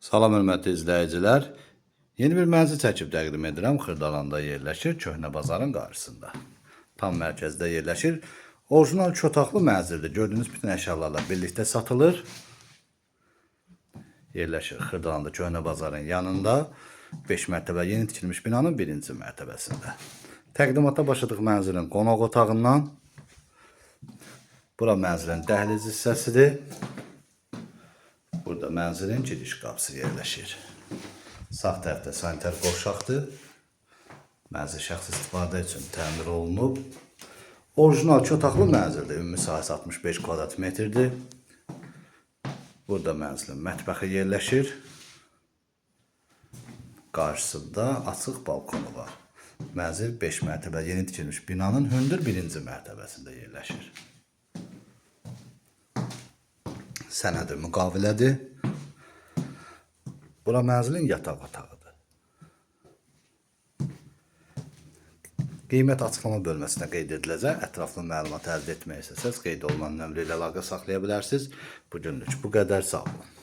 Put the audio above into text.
Salam hörmətli izləyicilər. Yeni bir mənzil çəkib təqdim edirəm. Xırdalanda yerləşir, Köhnə bazarın qarşısında. Tam mərkəzdə yerləşir. Orijinal iki otaqlı mənzildir. Gördüyünüz bütün əşyalarla birlikdə satılır. Yerləşir Xırdalanda Köhnə bazarın yanında. 5 mərtəbə yeni tikilmiş binanın birinci mərtəbəsində. Təqdimata başladıq mənzilin qonaq otağından. Bura mənzilin dəhliz hissəsidir. Burada mənzilin giriş qapısı yerləşir. Sağ tərəfdə sanitar qovşaqdır. Mənzil şəxsi istifadə üçün təmir olunub. Orijinal iki otaqlı mənzildir. Ümumi sahəsi 65 kvadrat metrdir. Burada mənzilin mətbəxi yerləşir. Qarşısında açıq balkonu var. Mənzil 5 mərtəbə yeni tikilmiş binanın hündür birinci mərtəbəsində yerləşir. Sənədi müqavilədir. Bura mənzilin yataq otağıdır. Qiymət açıqlama bölməsində qeyd ediləcək. Ətraflı məlumat əldə etmək istəsəz qeyd olunan nömrə ilə əlaqə saxlaya bilərsiniz. Bu günlük bu qədər. Sağ olun.